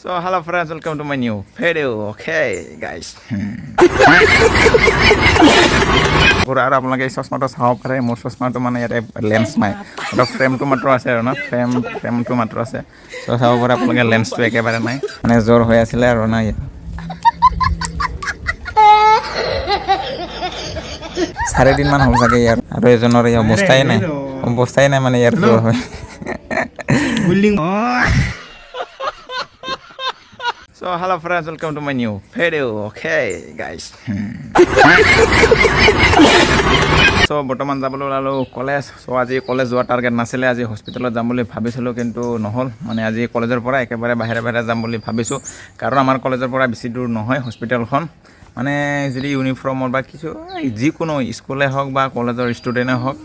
So hello friends, welcome to my new video. Okay guys. আৰু আপোনালোকে এই চশমাটো চাব পাৰে। মোৰ চশমাটো মানে ইয়াতে লেন্স নাই, এটা ফ্ৰেমটো মাত্ৰ আছে আৰু ন, ফ্ৰেমটো মাত্ৰ আছে। চ' চাব পাৰে আপোনালোকে, লেন্সটো একেবাৰে নাই। মানে জ্বৰ হৈ আছিলে আৰু না ইয়াত 4 দিনমান হ'ল চাগে ইয়াৰ। আৰু এজনৰ এই অৱস্থাই নাই, অৱস্থাই নাই, মানে ইয়াৰ জ্বৰ হয়। Building. So hello friends, welcome to my new video. Okay guys. So বৰ্তমান যাবলৈ ওলালোঁ কলেজ। চ' আজি কলেজ যোৱাৰ টাৰ্গেট নাছিলে, আজি হস্পিটেলত যাম বুলি ভাবিছিলোঁ, কিন্তু নহ'ল। মানে আজি কলেজৰ পৰা একেবাৰে বাহিৰে বাহিৰে যাম বুলি ভাবিছোঁ, কাৰণ আমাৰ কলেজৰ পৰা বেছি দূৰ নহয় হস্পিটেলখন। মানে যদি ইউনিফৰ্মৰ বা কিছু এই যিকোনো স্কুলে হওক বা কলেজৰ ষ্টুডেণ্টে হওক,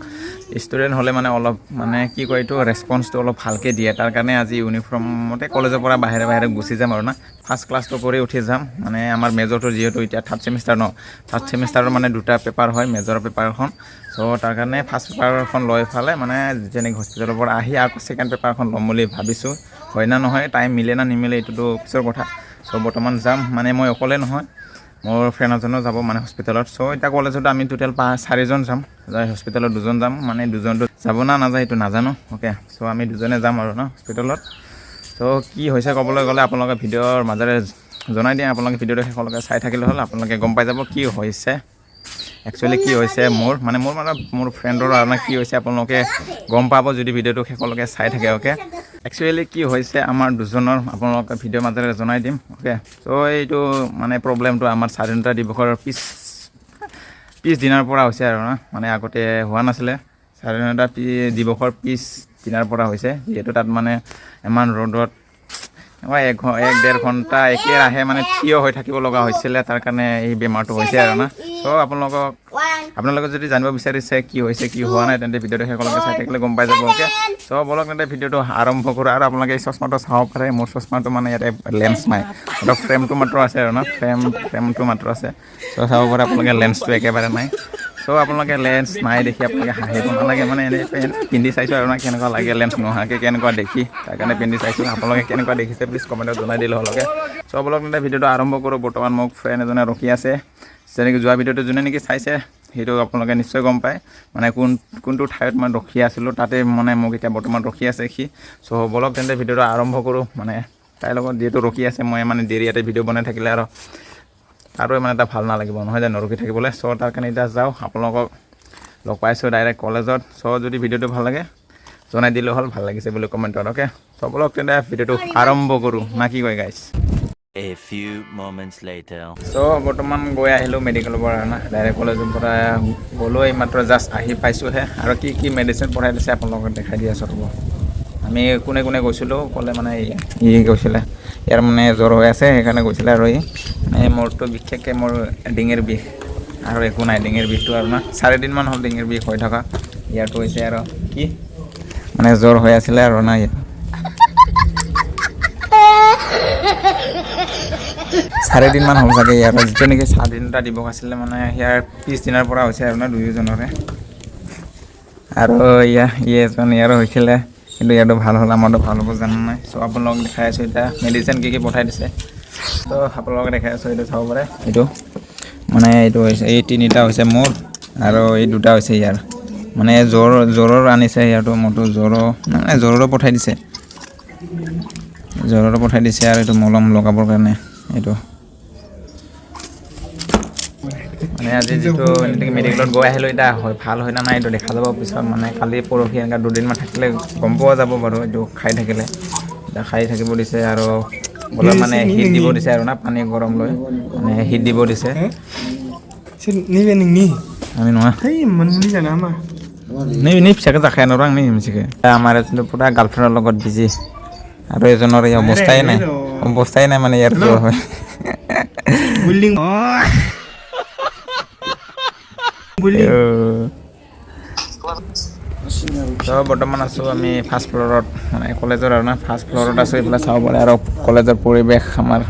ষ্টুডেণ্ট হ'লে মানে অলপ মানে কি কয় এইটো ৰেচপন্সটো অলপ ভালকৈ দিয়ে। তাৰ কাৰণে আজি ইউনিফৰ্মতে কলেজৰ পৰা বাহিৰে বাহিৰে গুচি যাম আৰু না, ফাৰ্ষ্ট ক্লাছটো কৰি উঠি যাম। মানে আমাৰ মেজৰটো যিহেতু এতিয়া থাৰ্ড ছেমিষ্টাৰ ন, থাৰ্ড ছেমিষ্টাৰৰ মানে দুটা পেপাৰ হয়, মেজৰ পেপাৰখন। চ' তাৰ কাৰণে ফাৰ্ষ্ট পেপাৰখন লৈ ফালে মানে যেনেকৈ হস্পিটেলৰ পৰা আহি আকৌ ছেকেণ্ড পেপাৰখন ল'ম বুলি ভাবিছোঁ। হয় না নহয়, টাইম মিলে না নিমিলে, এইটোতো পিছৰ কথা। চ' বৰ্তমান যাম, মানে মই অকলে নহয়, মোৰ ফ্ৰেণ্ড এজনো যাব মানে হস্পিটেলত। চ' এতিয়া কলেজত আমি টোটেল পাঁচ চাৰিজন যাম, যাই হস্পিটেলত দুজন যাম। মানে দুজনটো যাব না নাযায় সেইটো নাজানো। অ'কে, চ' আমি দুজনে যাম আৰু ন হস্পিটেলত। চ' কি হৈছে ক'বলৈ গ'লে আপোনালোকে ভিডিঅ'ৰ মাজেৰে জনাই দিম। আপোনালোকে ভিডিঅ'টো শেষলৈকে চাই থাকিলে হ'ল, আপোনালোকে গম পাই যাব কি হৈছে একচুৱেলি, কি হৈছে মোৰ মানে মোৰ ফ্ৰেণ্ডৰ আৰু কি হৈছে আপোনালোকে গম পাব যদি ভিডিঅ'টো শেষলৈকে চাই থাকে। অ'কে, একচুৱেলি কি হৈছে আমাৰ দুজনৰ আপোনালোকে ভিডিঅ'ৰ মাজেৰে জনাই দিম। অ'কে, চ' এইটো মানে প্ৰব্লেমটো আমাৰ স্বাধীনতা দিৱসৰ পিছদিনাৰ পৰা হৈছে আৰু না, মানে আগতে হোৱা নাছিলে। স্বাধীনতা দিৱসৰ পিছদিনাৰ পৰা হৈছে, যিহেতু তাত মানে ইমান ৰ'দত এক 1.5 ঘণ্টা একেৰাহে মানে থিয় হৈ থাকিব লগা হৈছিলে, তাৰ কাৰণে এই বেমাৰটো হৈছে আৰু না। চ' আপোনালোকে যদি জানিব বিচাৰিছে কি হৈছে কি হোৱা নাই, তেন্তে ভিডিঅ'টো শেষলৈকে চাই থাকিলে গম পাই যাব। অ'কে, চ' বলক তেন্তে ভিডিঅ'টো আৰম্ভ কৰোঁ। আৰু আপোনালোকে এই চশমাটো চাব পাৰে। মোৰ চশমাটো মানে ইয়াতে লেন্স নাই, এটা ফ্ৰেমটো মাত্ৰ আছে আৰু ন, ফ্ৰেমটো মাত্ৰ আছে। চ' চাব পাৰে আপোনালোকে, লেন্সটো একেবাৰে নাই। চ' আপোনালোকে লেন্স নাই দেখি আপোনালোকে হাঁহিব নালাগে। মানে এনেই পিন্ধি চাইছোঁ আৰু না, কেনেকুৱা লাগে, লেন্স নোহোৱাকৈ কেনেকুৱা দেখি, তাৰ কাৰণে পিন্ধি চাইছোঁ। আপোনালোকে কেনেকুৱা দেখিছে প্লিজ কমেণ্টত জনাই দিলে হ'ল। অ'কে, চ' বলক তেন্তে ভিডিঅ'টো আৰম্ভ কৰোঁ। বৰ্তমান মোক ফ্ৰেণ্ড এজনে ৰখি আছে। যেনেকৈ যোৱা ভিডিঅ'টো যোনে নেকি চাইছে, সেইটো আপোনালোকে নিশ্চয় গম পায়, মানে কোনটো ঠাইত মই ৰখি আছিলোঁ, তাতে মানে মোক এতিয়া বৰ্তমান ৰখি আছে সি। চ' বলক তেন্তে ভিডিঅ'টো আৰম্ভ কৰোঁ। মানে তাইৰ লগত যিহেতু ৰখি আছে, মই মানে দেৰি ইয়াতে ভিডিঅ' বনাই থাকিলে আৰু ইমান এটা ভাল নালাগিব, নহয় জানো, ৰখি থাকিবলৈ? চ' তাৰ কাৰণে এতিয়া যাওঁ, আপোনালোকক লগ পাইছোঁ ডাইৰেক্ট কলেজত। চ' যদি ভিডিঅ'টো ভাল লাগে জনাই দিলে হ'ল ভাল লাগিছে বুলি কমেণ্টত। অ'কে, চ' বলক তেন্তে ভিডিঅ'টো আৰম্ভ কৰোঁ, না কি কয় গাইছ? A few moments later. চ' বৰ্তমান গৈ আহিলোঁ মেডিকেলৰ পৰা না, ডাইৰেক্ট কলেজৰ পৰা গ'লোঁ, এইমাত্ৰ জাষ্ট আহি পাইছোঁহে। আৰু কি কি মেডিচিন পঠাই দিছে আপোনালোকক দেখাই দি আছোঁ, ৰ'ব। আমি কোনে কোনে গৈছিলোঁ ক'লে মানে ই গৈছিলে, ইয়াৰ মানে জ্বৰ হৈ আছে, সেইকাৰণে গৈছিলে। আৰু ই মানে মোৰতো বিশেষকৈ মোৰ ডিঙিৰ বিষ আৰু একো নাই, ডিঙিৰ বিষটো আৰু না, 4 দিনমান হ'ল ডিঙিৰ বিষ হৈ থকা। ইয়াৰটো হৈছে আৰু কি মানে জ্বৰ হৈ আছিলে আৰু না ইয়াৰ 4 দিনমান হ'ল চাগে ইয়াৰ, যিটো নেকি স্বাধীনতা দিৱস আছিলে, মানে ইয়াৰ পিছদিনাৰ পৰা হৈছে আৰু না দুয়োজনৰে। আৰু ই এজন ইয়াৰো হৈছিলে, কিন্তু ইয়াৰটো ভাল হ'ল, আমাৰতো ভাল হ'ব জানা নাই। চ' আপোনালোকক দেখাই আছোঁ এতিয়া মেডিচিন কি কি পঠাই দিছে। ত' আপোনালোকে দেখাই আছোঁ, এইটো চাব পাৰে। এইটো মানে এইটো হৈছে, এই তিনিটা হৈছে মোৰ আৰু এই দুটা হৈছে ইয়াৰ। মানে জ্বৰৰ আনিছে ইয়াৰটো, মোৰতো জ্বৰৰ মানে জ্বৰৰো পঠাই দিছে, জ্বৰৰো পঠাই দিছে। আৰু এইটো মলম লগাবৰ কাৰণে। এইটো মানে আজি যিটো এনেকৈ মেডিকেলত গৈ আহিলোঁ, এতিয়া হয় ভাল হয় না নাই এইটো দেখা যাব পিছত। মানে কালি পৰহি এনেকুৱা দুদিনমান থাকিলে গম পোৱা যাব বাৰু। এইটো খাই থাকিলে, এতিয়া খাই থাকিব দিছে আৰু অলপ মানে হিট দিব দিছে আৰু না, পানী গৰম লৈ মানে হিট দিব দিছে। नैबे नोंनि আমি নङा। है इमान मुलि जाना हामा। नै फिसाखौ जाखायानो र आं नै मोनसेखौ। আমাৰ এজনটো পূৰা গাৰ্লফ্ৰেণ্ডৰ লগত বিজি আৰু এজনৰ এই অৱস্থাই নাই, অৱস্থাই নাই, মানে ইয়াৰ জ্বৰ হয়। Building building. তো বৰ্তমান আছোঁ আমি ফাৰ্ষ্ট ফ্ল'ৰত, মানে কলেজৰ আৰু না, ফাৰ্ষ্ট ফ্ল'ৰত আছোঁ। এইফালে চাব পাৰে আৰু কলেজৰ পৰিৱেশ আমাৰ,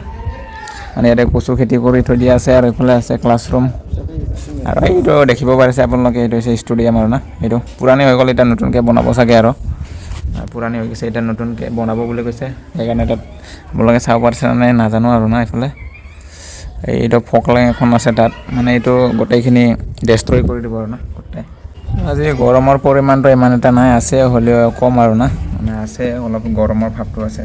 মানে ইয়াতে কচু খেতি কৰি থৈ দিয়া আছে আৰু এইফালে আছে ক্লাছৰুম। আৰু এইটো দেখিব পাৰিছে আপোনালোকে, এইটো হৈছে ষ্টেডিয়াম আৰু না। এইটো পুৰণি হৈ গ'ল, এতিয়া নতুনকৈ বনাব চাগে আৰু পুৰণি হৈ গৈছে, এতিয়া নতুনকৈ বনাব বুলি কৈছে। সেইকাৰণে তাত আপোনালোকে চাব পাৰিছে নে নাজানো আৰু না। এইফালে এইটো ফকলেং এখন আছে তাত, মানে এইটো গোটেইখিনি ডেষ্ট্ৰয় কৰি দিব আৰু না গোটেই। আজি গৰমৰ পৰিমাণটো ইমান এটা নাই, আছে হ'লেও কম আৰু না, মানে আছে অলপ গৰমৰ ভাৱটো আছে।